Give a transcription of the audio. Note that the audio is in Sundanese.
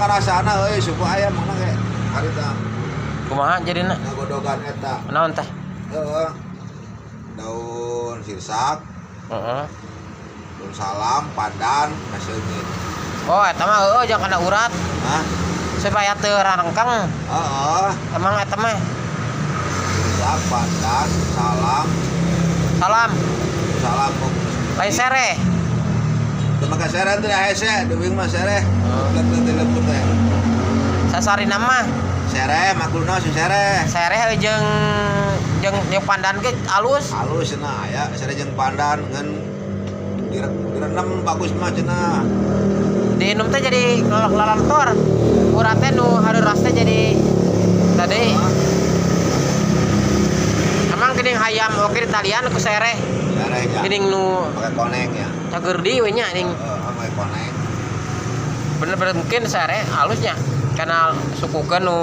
Karasana euy, suku aya mana ge harita. Kumaha jadina? Ngagodogan eta. Naon teh? Heeh. Daun sirsak, daun salam, pandan, seungit. Oh, eta mah heueuh jeung kana urat Hah? Supaya teu rarengkeng. Heeh. Emang eta mah Sirsak, pandan, salam, salam salam. Lain sereh. Teu make sereh teh, hese, deuing mah sereh. Oh. Leutik teh lembut teh. Sasarina mah. Sereh makulna sing sereh. Sereh jeung jeung jeung pandan ge alus. Halus cenah, aya sereh jeung pandan ngan direndam bagus mah cenah. Diinum teh jadi lalor. Urat teh nu hareuras teh jadi tadi. Emang geuning hayam oge ditalian ku sereh. Sereh nya. Geuning nu Pakai koneng ya. Cagerdi we nya ning. Heeh, pakai koneng. Bener-bener mungkin sereh halusnya karena sukukeun nu